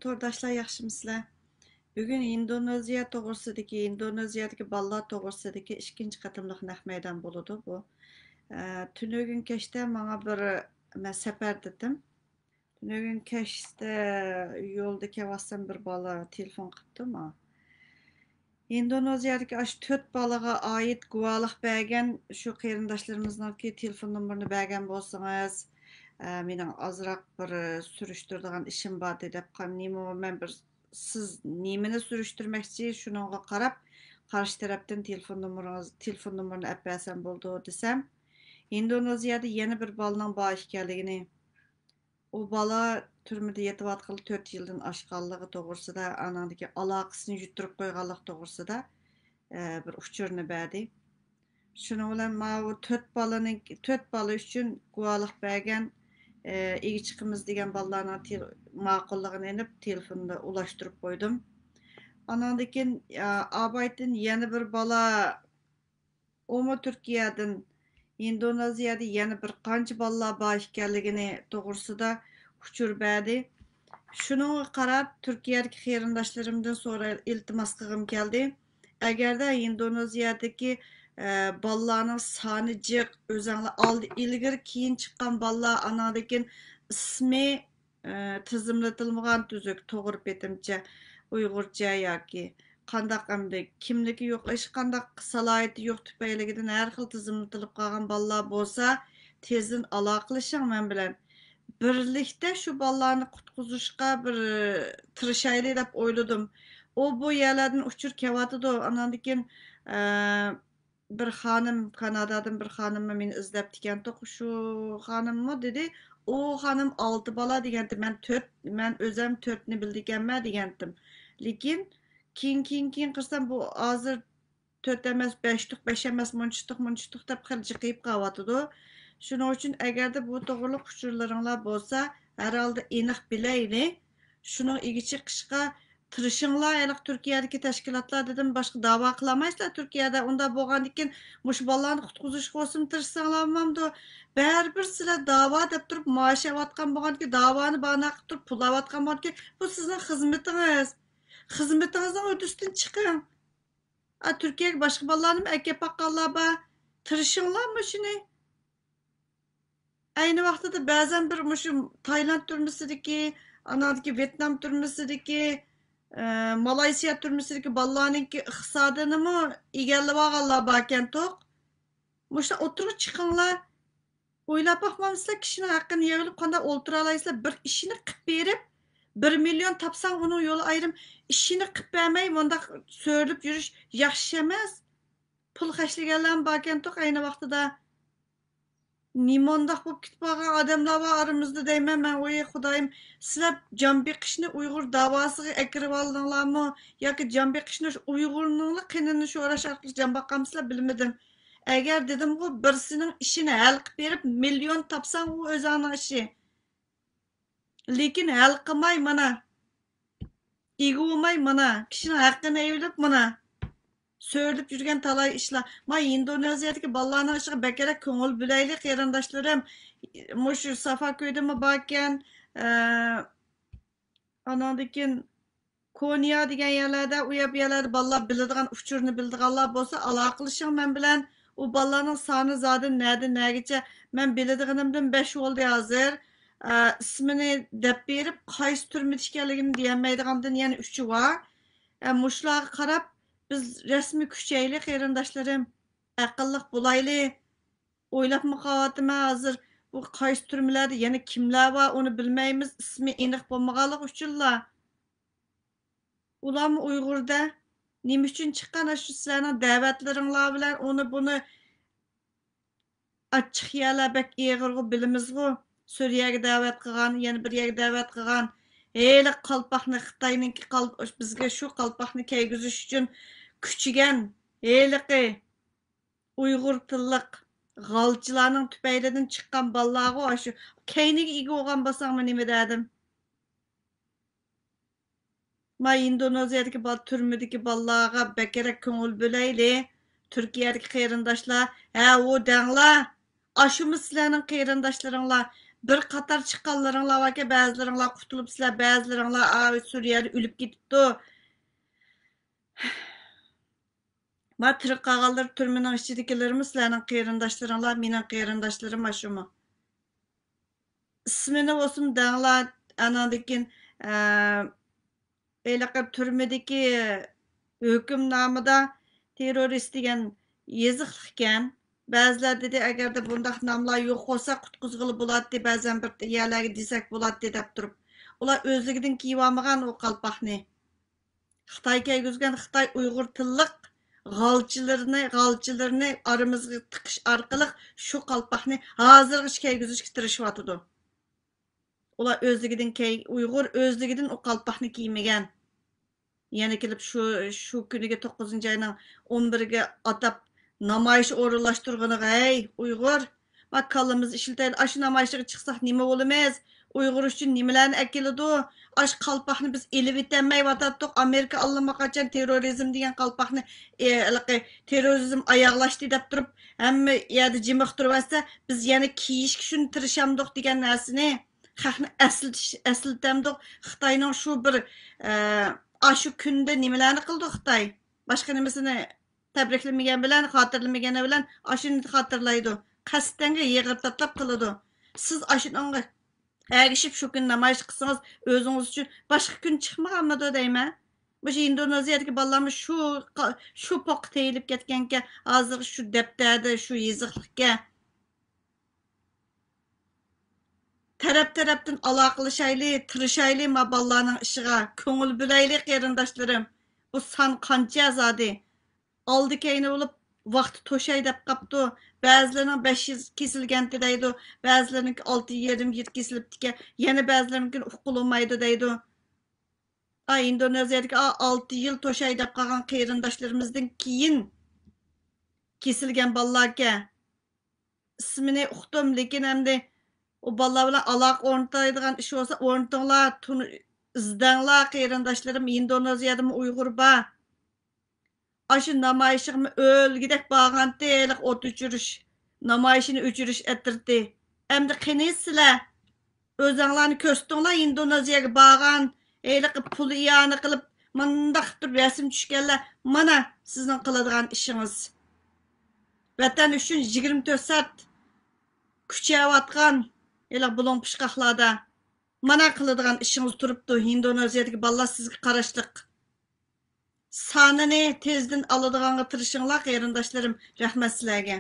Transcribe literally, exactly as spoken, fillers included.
تورداشلار، ياخشىمۇسىلەر؟ بۈگۈن ئىندونېزىيە توغرىسىدىكى، ئىندونېزىيەدىكى بالىلار توغرىسىدىكى ئىككىنچى قېتىملىق نەق مەيدان بولىدۇ بۇ. ئە، تۈنۈگۈن كەچتە ماڭا بىر، مەن سەپەردىتىم. تۈنۈگۈن كەچتە يولدا كېلىۋاتسام، بىر بالا تېلېفون قىپتۇ ماڭا. ئىندونېزىيەدىكى ئاشۇ تۆت بالىغا ئائىت گۇۋاھلىق بەرگەن شۇ قېرىنداشلىرىمىزنىڭكى تېلېفون نومۇرىنى بەرگەن بولسىڭىز، ئە، مېنىڭ ئازراق بىر سۈرۈشتۈرىدىغان ئىشىم بار دېدى. قا-، نېمە، مەن بىر، سىز نېمىنى سۈرۈشتۈرمەكچى، شۇنىڭغا قاراپ قارشى تەرەپتىن تېلېفون نومۇرىڭىز، تېلېفون نومۇرىنى ئەپ بەرسەم بولىدۇ دېسەم، ئىندونېزىيەدە يەنە بىر بالىنىڭ بار ئىكەنلىكىنى، ئۇ بالا تۈرمىدە يېتىۋاتقىلى تۆت يىلدىن ئاشقانلىقى توغرىسىدا، ئانىڭدىكى ئالاقىسىنى يۈتتۈرۈپ قويغانلىقى توغرىسىدا، ئە، بىر ئۇچۇرنى بەردى. شۇنىڭ بىلەن ماۋۇ تۆت بالىنىڭ، تۆت بالا ئۈچۈن گۇۋاھلىق بەرگەن، ئە، ئىگە چىقىمىز دېگەن بالىلارنىڭ تېل-، ماقۇللۇقىنى ئېلىپ، تېلېفوندا ئۇلاشتۇرۇپ قويدۇم. ئاناندىن كېيىن، ئا، ئابايتىن يەنە بىر بالا، ئۇمۇ تۈركىيەدىن، ئىندونېزىيەدە يەنە بىر قانچە بالىلار بار ئىكەنلىكىنى توغرىسىدا ئۇچۇر بەردى. شۇنىڭغا قاراپ، تۈركىيەدىكى قېرىنداشلىرىمدىن سورا-، ئىلتىماس قىلغۇم كەلدى. ئەگەردە ئىندونېزىيەدىكى، ئە، بالىلارنىڭ سانى جىق، ئۆزەڭلار ئالدى ئىلگىرى كېيىن چىققان بالىلار، ئاناندىن كېيىن ئىسمى ئە، تىزىملىتىلمىغان تۈزۈك، توغرا پېتىمچە، ئۇيغۇرچە ياكى قانداق ئەمدى كىملىكى يوق، ھېچقانداق سالاھىيىتى يوق تۈپەيلىدىن ھەر خىل تىزىملىتىلىپ قالغان بالىلار بولسا، تېزدىن ئالاقىلىشىڭ مەن بىلەن. بىرلىكتە شۇ بالىلارنى قۇتقۇزۇشقا بىر، ئە، تىرىشايلى دەپ ئويلىدىم. ئۇ بۇ يەرلەردىن ئۇچۇر كېلىۋاتىدۇ. ئاناندىن كېيىن، ئە، بىر خانىم، كانادادىن بىر خانىممۇ مېنى ئىزدەپتىكەنتۇق. شۇ خانىممۇ دېدى، ئۇ خانىم ئالتە بالا دېگەنتى. مەن تۆت، مەن ئۆزەم تۆتنى بىلىدىكەنمەن دېگەنتىم. لېكىن كېيىن، كېيىن، كېيىن قىلسام، بۇ ھازىر تۆت ئەمەس، بەشتۇق، بەش ئەمەس، مۇنچىتۇق، مۇنچىتۇق دەپ خېلى جىقىيىپ قاۋاتىدۇ. شۇنىڭ ئۈچۈن ئەگەردە بۇ توغرىلىق ئۇچۇرلىرىڭلار بولسا، ھەر ھالدا ئېنىق بىلەيلى. شۇنىڭ ئىگە چىقىشقا تىرىشىڭلار، ھېلىقى تۈركىيەدىكى تەشكىلاتلار دېدىم، باشقا داۋا قىلالمايسىلەر تۈركىيەدە. ئۇنداق بولغاندىكىن مۇشۇ بالىلارنى قۇتقۇزۇشقا بولسىمۇ تىرىشساڭلار بولمامدۇ؟ بەرىبىر سىلەر داۋا دەپ تۇرۇپ مائاش ئېلىۋاتقان بولغاندىكىن، داۋانى بانا قىلىپ تۇرۇپ پۇل ئېلىۋاتقان بولغاندىكىن، بۇ سىزنىڭ خىزمىتىڭىز. خىزمىتىڭىزنىڭ ھۆددىسىدىن چىقىڭ. ئا، تۈركىيەگە باشقا بالىلارنىمۇ ئەكەپ باققانلار بار. تىرىشىڭلار مۇشۇنى. ئەينى ۋاقتىدا بەزەن بىر مۇشۇ تايلاند تۈرمىسىدىكى، ئاناندىكى ۋيېتنام تۈرمىسىدىكى، ئە، مالايسىيا تۈرمىسىدىكى بالىلارنىڭكى ئىقتىسادىنىمۇ ئىگىلىۋالغانلار باركەنتۇق. مۇشۇ ئوتتۇرىغا چىقىڭلار. ئويلاپ باقمامسىلەر، كىشىنىڭ ھەققىنى يەۋېلىپ قانداق ئولتۇرالايسىلەر؟ بىر ئىشنى قىپ بېرىپ، بىر مىليون تاپساڭ، ئۇنىڭ يولى ئايرىم. ئىشىنى قىپ بەرمەي، مۇنداق سۆرىلىپ يۈرۈش ياخشى ئەمەس. پۇل خەجلىگەنلەرمۇ باركەنتۇق ئەينى ۋاقتىدا. نېمانداق بولۇپ كېتىپ قالغان ئادەملەر بار ئارىمىزدا دەيمەن مەن. ۋاي خۇدايىم، سىلەر جان بېقىشنى ئۇيغۇر داۋاسىغا ئەكىرىۋالدىڭلارمۇ؟ ياكى جان بېقىشنى شۇ ئۇيغۇرنىڭلا قېنىنى شوراش ئارقىلىق جان باقامسىلەر، بىلمىدىم. ئەگەر دېدىمغۇ، بىرسىنىڭ ئىشىنى ھەل قىلىپ بېرىپ، مىليون تاپساڭ، ئۇ ئۆزۈڭنىڭ ئىشى. لېكىن ھەل قىلماي مانا. ئىگە بولماي مانا. كىشىنىڭ ھەققىنى ئېلىپ مانا. سۆرىلىپ يۈرگەن تالاي ئىشلار. ما ئىندونېزىيەدىكى بالىلارنىڭ ئىشىغا بەكرەك كۆڭۈل بۆلەيلى، قېرىنداشلىرىم. مۇشۇ سافاكۆيدىمۇ باركەن. ئە، ئاناندىن كېيىن كونيا دېگەن يەرلەردە، ئۇ يەر بۇ يەرلەردە بالىلار بىلىدىغان، ئۇچۇرنى بىلىدىغانلار بولسا ئالاقىلىشىڭ مەن بىلەن. ئۇ بالىلارنىڭ سانى زادى نەدىن نەگىچە؟ مەن بىلىدىغىنىمدىن بەش بولدى ھازىر. ئە، ئىسمىنى دەپ بېرىپ، قايسى تۈرمىدە ئىكەنلىكىنى دېيەلمەيدىغاندىن يەنە ئۈچى بار. ئە، مۇشۇلارغا قاراپ بىز رەسمىي كۈچەيلى، قېرىنداشلىرىم. ئەقىللىق بولايلى. ئويلاپمۇ قاۋاتىمەن ھازىر. بۇ قايسى تۈرمىلەردە يەنە كىملەر بار، ئۇنى بىلمەيمىز. ئىسمى ئېنىق بولمىغانلىقى ئۈچۈنلا. ئۇلارمۇ ئۇيغۇر-دە. نېمە ئۈچۈن چىققان ئاشۇ سىلەرنىڭ دەۋەتلىرىڭلار بىلەن ئۇنى بۇنى ئاچچىق يەرلەر بەك ئېغىرغۇ، بىلىمىزغۇ. سۈرىيەگە دەۋەت قىلغان، يەنە بىر يەرگە دەۋەت قىلغان. ھېلىقى قالپاقنى خىتاينىڭكى قال-، بىزگە شۇ قالپاقنى كىيگۈزۈش ئۈچۈن كۈچىگەن ھېلىقى ئۇيغۇر تىللىق غالچىلارنىڭ تۈپەيلىدىن چىققان بالىلارغۇ ئاشۇ. كەينىگە ئىگە بولغان بولساڭمۇ نېمە دەردىم؟ ما ئىندونېزىيەدىكى بال-، تۈرمىدىكى بالىلارغا بەكرەك كۆڭۈل بۆلەيلى. تۈركىيەدىكى قېرىنداشلار، ھە، ئۇ دەڭلار. ئاشۇمۇ سىلەرنىڭ قېرىنداشلىرىڭلار. بىر قاتار چىققانلىرىڭلار باركەن، بەزىلىرىڭلار قۇتۇلۇپسىلەر، بەزىلىرىڭلار ئا، سۈرىيەدە ئۆلۈپ كېتىپتۇ. ما تىرىك قالغانلىرى تۈرمىنىڭ ئىچىدىكىلىرىمۇ سىلەرنىڭ قېرىنداشلىرىڭلار، مېنىڭ قېرىنداشلىرىم ئاشۇمۇ. ئىسمىنى بولسىمۇ دەڭلار، ئاناندىن كېيىن، ئە، ھېلىقى تۈرمىدىكى ھۆكۈمنامىدا تېررورىست دېگەن يېزىقلىقكەن. بەزىلەر دېدى، ئەگەردە بۇنداق ناملار يوق بولسا، قۇتقۇزغىلى بولاتتى، بەزەن بىر يەرلەرگە دېسەك بولاتتى، دەپ تۇرۇپ. ئۇلار ئۆزلۈكىدىن كىيىۋالمىغان ئۇ قالپاقنى. خىتاي كىيگۈزگەن، خىتاي ئۇيغۇر تىللىق غالچىلىرىنى، غالچىلىرىنى ئارىمىزغا تىقىش ئارقىلىق شۇ قالپاقنى ھازىرغىچە كىيگۈزۈشكە تىرىشىۋاتىدۇ. ئۇلار ئۆزلۈكىدىن كىي-، ئۇيغۇر ئۆزلۈكىدىن ئۇ قالپاقنى كىيمىگەن. يەنە كېلىپ شۇ، شۇ كۈنىگە، توققۇزىنچى ئاينىڭ ئون بىرىگە ئاتاپ نامايىش ئورۇنلاشتۇرغىنىغا، ھەي، ئۇيغۇر، ما كاللىمىزنى ئىشلىتەيلى. ئاشۇ نامايىشىغا چىقساق نېمە بولىمىز؟ ئۇيغۇر ئۈچۈن نېمىلەرنى ئەكېلىدۇ؟ ئاشۇ قالپاقنى بىز ئېلىۋېتەلمەيۋاتاتتۇق. ئامېرىكا ئاللىماقاچان تېررورىزم دېگەن قالپاقنى، ئې، ھېلىقى تېررورىزم ئاياغلاشتى دەپ تۇرۇپ، ھەممە يەردە جىمىقتۇرۇۋەتسە، بىز يەنە كىيىشكە شۇنى تىرىشامدۇق دېگەن نەرسىنى خەقنى ئەسلىتىش، ئەسلىتەمدۇق. خىتاينىڭ شۇ بىر، ئە، ئاشۇ كۈندە نېمىلەرنى قىلدى خىتاي؟ باشقا نېمىسىنى تەبرىكلىمىگەن بىلەن، خاتىرىلىمىگەن بىلەن ئاشۇنى خاتىرىلايدۇ. قەستەنگە يىغىپ تاتلاپ قىلىدۇ. سىز ئاشۇنىڭغا ئەگىشىپ شۇ كۈنى نامايىش قىلسىڭىز، ئۆزىڭىز ئۈچۈن باشقا كۈن چىقمىغانمىدۇ دەيمەن. مۇشۇ ئىندونېزىيەدىكى بالىلارمۇ شۇ قا-، شۇ پوققا تېيىلىپ كەتكەنكەن، ھازىر شۇ دەپتەردە، شۇ يېزىقلىقكەن. تەرەپ-تەرەپتىن ئالاقىلىشايلى، تىرىشايلى، ما بالىلارنىڭ ئىشىغا كۆڭۈل بۆلەيلى، قېرىنداشلىرىم. بۇ سان قانچە زادى؟ ئالدى-كەينى بولۇپ، ۋاقتى توشاي دەپ قاپتۇ. بەزىلىرىنىڭ بەش يىل كېسىلگەنتى دەيدۇ، بەزىلىرىنىڭكى ئالتە يېرىم يىل كېسىلىپتىكەن، يەنە بەزىلىرىنىڭكىنى ئۇققىلى بولمايدۇ دەيدۇ. ئا، ئىندونېزىيەدىكى ئا، ئالتە يىل توشاي دەپ قالغان قېرىنداشلىرىمىزدىن كېيىن كېسىلگەن بالىلاركەن. ئىسمىنى ئۇقتۇم، لېكىن ئەمدى ئۇ بالىلار بىلەن ئالاقە ئورنىتايدىغان ئىش بولسا ئورنىتىڭلار، تونۇ-، ئىزدەڭلار، قېرىنداشلىرىم، ئىندونېزىيەدىمۇ ئۇيغۇر بار. ئاشۇ نامايىشىغىمۇ ئۆلگۈدەك بارغانتى، ھېلىقى ئوت ئۆچۈرۈش نامايىشىنى ئۆچۈرۈش ئەترىتى. ئەمدى قېنى سىلەر؟ ئۆزەڭلارنى كۆرسىتىڭلار، ئىندونېزىيەگە بارغان، ھېلىقى پۇل ئىئانە قىلىپ، مۇنداق بىر رەسىم چۈشكەنلەر، مانا سىزنىڭ قىلىدىغان ئىشىڭىز. ۋەتەن ئۈچۈن يىگىرمە تۆت سائەت كۈچەۋاتقان ھېلىقى بۇلۇڭ پۇچقاقلاردا، مانا قىلىدىغان ئىشىڭىز تۇرۇپتۇ، ئىندونېزىيەدىكى بالىلار سىزگە قاراشلىق. سانىنى تېزدىن ئالىدىغانغا تىرىشىڭلار، قېرىنداشلىرىم. رەھمەت سىلەرگە.